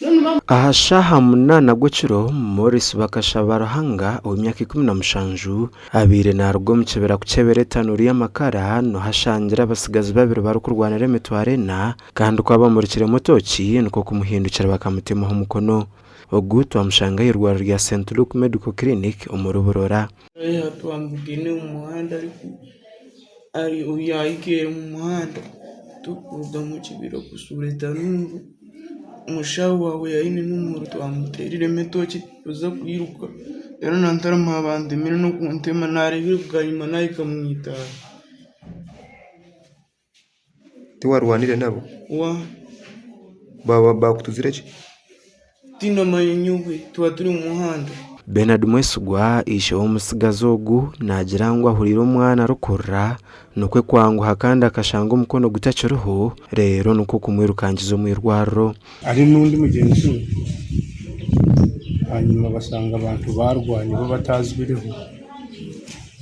Aha shaaha munaana gw'ekiro, Maurice Bakashaba Ruhanga ow'emyaka 17 abaire naaruga omu kibira kukyebera etanuuru y'amakara niho ashangire abatsigazi babiri barikurwanira emitwaro ena kandi ku abamurikiremu tooki nikwo kumuhindukira bakamutemaho omukono. Ogu twamushanga ah'eirwariro rya St Luke Medical Clinic omuri Burora. Twamubugine omu muhanda yahika omu muhanda turikuruga omu kibira kushuura etanuuru, omushaho waawe aine n'omuriro twamuteeriremu etookye kuza kwiruka reero na Ntarama bantemire n'okuntema naareebire bwanyima naahika omu itaara. Tiwarwanire nabo? Wa. Baakutuzire ki? Tindamanya nyowe, twaba turi omu muhanda. Bernard Mwesigwa, ishe w'omutsigazi ogu naagira ngu ahuriire omwana arikurira nikwo kwanguha kandi akashanga omukono gutakiriho reero nikwo kumwirukangiza omu irwariro. Ari n'ondi mugyenzi we, hanyima bashanga abantu barwani bo batazwireho.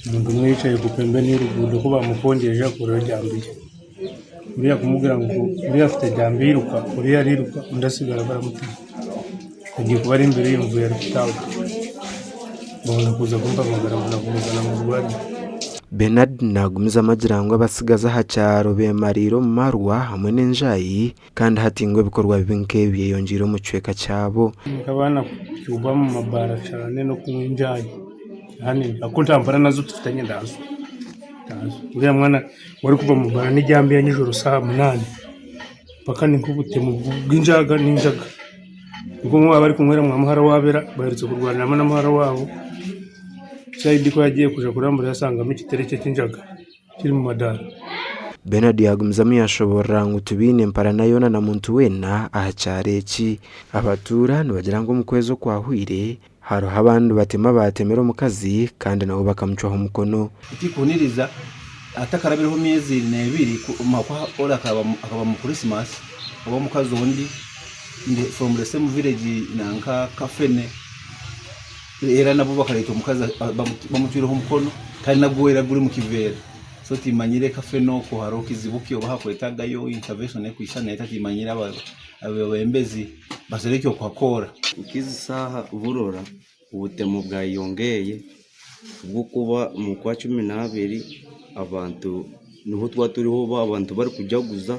Omuntu omwe yicaye ku pembeni y'oruguudo ku bamukongyerera akuraho ejambiya. Oriya kumubwira ngu oriya afite ejambiya iruka, oriya ariruka ondi asigara baramutema. Agiye kuba ari imbere y'enju arikutaaha, babona kuza kumpamagara mbona kumuzana omu irwariro. Bernard naagumizamu agira ngu abatsigazi aha kyaro beemariire omu marwa hamwe n'enjaayi kandi hati ngu ebikorwa bibi nk'ebi byeyongyeire omu kicweka kyabo. Nk'abaana kuba omu mabaara cyane n'okunywa enjaayi. Ahabw'okuba entambara nazo tufitanye nazo, uriya mwana orikuva omu baara n'ejambiya nyijoro shaaha munaana mpaka ni nk'obutemu bw'enjaaga n'enjaga, nikwo omwe waaba arikunywera mwa muhara waabo baherutse kurwanira hamwe na muhara waabo, sayidi ku yagiye kuza kurambura yashangamu ekiterekye ky'enjaga kiri omu madaara. Bernard yaagumizamu yaashoboorora ngu tibaine mparana yoona na muntu weena aha kyaro eki. Abatuura nibagira ngu omu kwezi okwahweire, Hariho abandi batema baatemire omukazi kandi nabo bakamucwaho omukono. Tikihuniriza hatakarabireho myezi n'ebiri ori akaba mu Christmas oba omukazi ondi from the same village nanka Kafene era nabwo bakareeta omukazi bamucwireho omukono kandi nagwo era guri mukiveera so timanyire Kafene okwo hariho kizibu ki oba hakwetagayo intervention ekwisana eta timanyire abebembezi Bazire eky'okuhakoora. Nk'ezi saaha Burora obutemu bwayeyongeire ahabw'okuba omu Kwacuminaabiri abantu niho twaba turiho abantu barikujaguza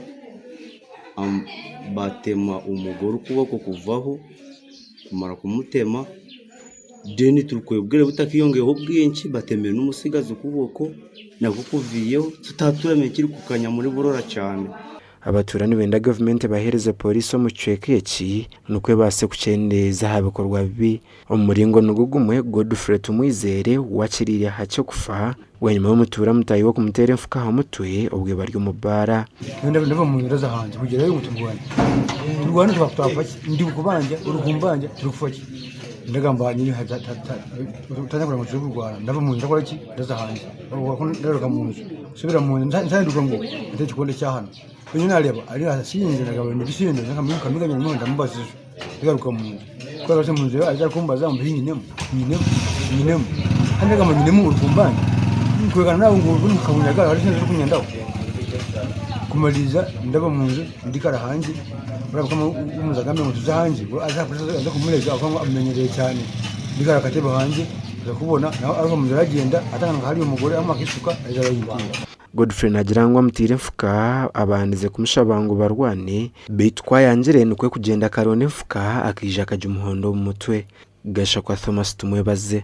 baatema omugore okuboko kuvaho kumara kumutema then obwire butakeyongeireho bwingi batemire n'omutsigazi okuboko nakwo kuviireho tutaramanya ekirikukanya omuri Burora cyane. Abatuura nibenda gavumenti ebaheereze pooriisi omu kicweka eki nikwo ebaase kukyendeeza aha bikorwa bibi. Omu muringo nigwo gumwe, Godfrey Tumwizere wakiriire hakye kufa bwanyima y'omutuura mutaahi we kumuteera enfuka aha mutwe obwo bari omu baara. Ndava omu ndaza hanze kugyerayo ngu turwane turwane twafa ki ndi kukubanja ori kumbanja turi kufa ki ndagamba nyowe tanyakura ngu turi kurwana ndava omu nju ndakora ki ndaza hanze ndagaruka omu nju. Nsubira mu nju nsanduka ngu ate ekikonde kya hanu. Nyowe nareeba ari asinze nagamba nibisinze nkamiganya munonga ndamubaza ejo ndigaruka mu nju. Ku nagarukire mu nju aija arikumbaza ngu mbehi nyinemu nyinemu nyinemu hati ndagamba nyinemu ori kumbanja nkwegana nawe ngu ori nkamunyaga hariho esente ezirikunyendaho. Kumaririza ndaba mu nju ndikara hanze mukama w'omuzazi agambire ngu tuze hanze aze kumurega ahabw'okuba ngu amumenyerire cyane ndikara aha katebe hanze. Kubona nawe aruga omu nzira agyenda atangana nka hariya omugore amu akisuka aija arayingira. Godfrey naagira ngu amutaire enfuka abandize kumushaba ngu barwane beitu ku ayangire nikwo kugyenda akaronda enfuka akaija akagimuhonda omu mutwe. Gashakwa Thomas Tumwebaze.